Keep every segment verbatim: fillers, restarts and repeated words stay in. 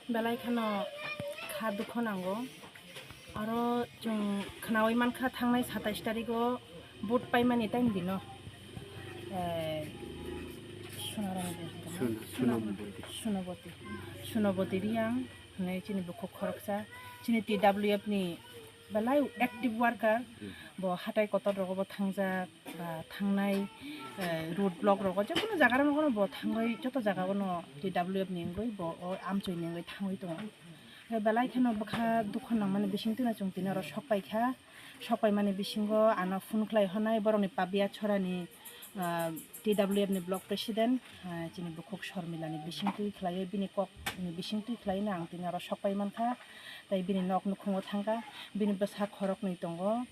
Belai kheno kha dukho nango. Aro chung khnawi mankha thangnai satais tarik o vote paimani time dino, eh, Sunarang Sunaboti. Sunaboti. Sunaboti Reang hinwi chini bukhuk khoroksa. Chini T W F ni belai active worker, bo hatai kotor rogo bo thangjak, ba thangnai, eh, road block rogo, je kono jaga rok no bo thangwi, joto jaga o no T W F ni wngwi bo o amchoi ni wngwi thangwi tongo. Belai kheno bwkha dukho nangmani bisingtwi no chwng tini oro sokpai kha. Sokpaimani bisingo ano phone khlai honai borokni Pabia Chorani, ah, T W F ni block president, ah, chini bukhuk Sormilani bisingtwi khlaiwi, bini kokni bisingtwi khlaiwi no ang tini oro sokpai mankha. Tai bini nok nukhungo thangkha, bini bwsa khoroknwi tongo,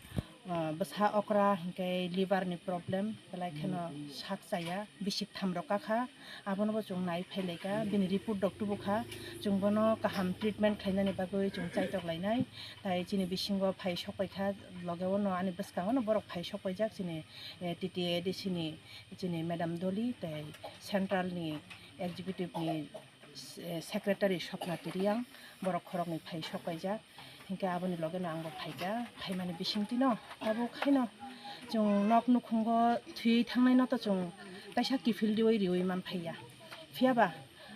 ah, bwsa okra hinkhe liver ni problem, belai kheno sak chaya, bisik tham rok kakha, abono bo chwng nai phailaikha, bini report rok tubukha, chwng bono kaham treatment khlainani bagwi chwng chaitok lainai. Tai chini bisingo phai sokpaikha, loge o no ani bwskango no borok phai sokpaijak chini, eh, T T A D C ni chini Madam Doli, tai central ni executive ni, eh, secretary Sopna Reang, borok khoroknwi phai sokpaijak. Hinkhe aboni loge no ang bo phaikha, phaimani bisingtwi no tabuk haino chwng nok nukhungo thwiwi thangnai no to chwng kaisa kiphil riwi riwi manphaiya. Phiyaba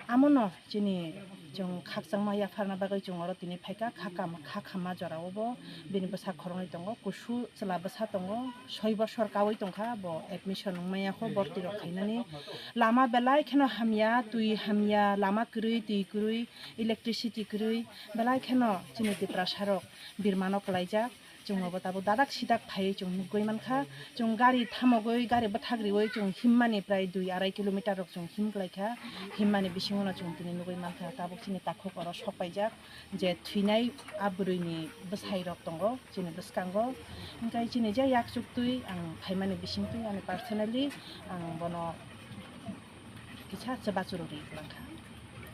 amono chini chwng khakchangma yapharna bagwi chwng oro tini phaikha, kha kam-, kha khamma jora o bo bini bwsa khoroknwi tongo, kusu chwla bwsa tongo, soi bosor kaui tongkha, bo admission wngmaya kho, borti rok khainani. Lama belai kheno hamya, twi hamya, lama kwrwi, twi kwrwi, electricity kwrwi, belai kheno chini Tiprasa rok birmano kwlaijak. Chwng obo tabuk dadak sidak phaiwi chwng nugwi mankha. Chwng gari thamogwi, gari bwthak riwi chwng himmani prai dui arai kilometer rok chwng him kwlaikha. Himmani bisingo no chwng tini nugwi mankha, tabuk chini takhuk oro sokpaijak je thwinai a bwrwini bwsai rok tongo chini bwskango. Hinkhe chini je yak chuktwi ang phaimani bisingtwi ani personally ang bono kisa chubachu rw ri mankha.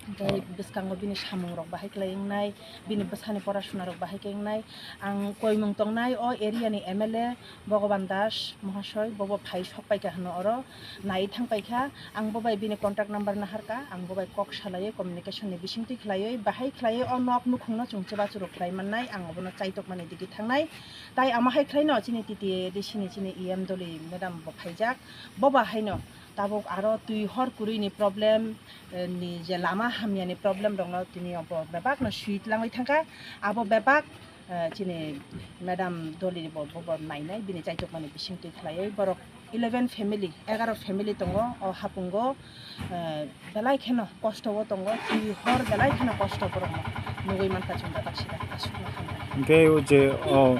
Hinkhe bwskango bini samung rok bahai khlai wngnai, bini bwsani porasuna rok bahai khe wngnai. Ang koimung tongnai o area ni M L A Bhogoban Das mohasoi, bobo phai sokpaikha hwno oro nai thangpaikha. Ang bo bai bini contact number naharkha, ang bo bai kok salaiwi communication ni bisingtwi khlaiwi, bahai khlaiwi o nok nukhungno chwng chubachu rw khlai mannai, ang obono chaitokmani digi thangnai. Tai amo hai khlaino chini T T A D C ni chini E M Doli madam bo phaijak, bo ba haino tabuk aro twi hor kwrwi ni problem, eh, ni je lama hamya ni problem rokno tini bo bebak no sui tlangwi thangkha. Abo bebak, eh, chini madam Doli bo, bo, bo nainai, bini chaitokmani bisingtwi khlaiwi borok eleven family, egaro family tongo o hapungo, eh, belai kheno kosto o tongo, twi hor belai kheno kosto borokno nugwi mankha chwng bebak sida aswkno hamya. Hinkhe o je, o,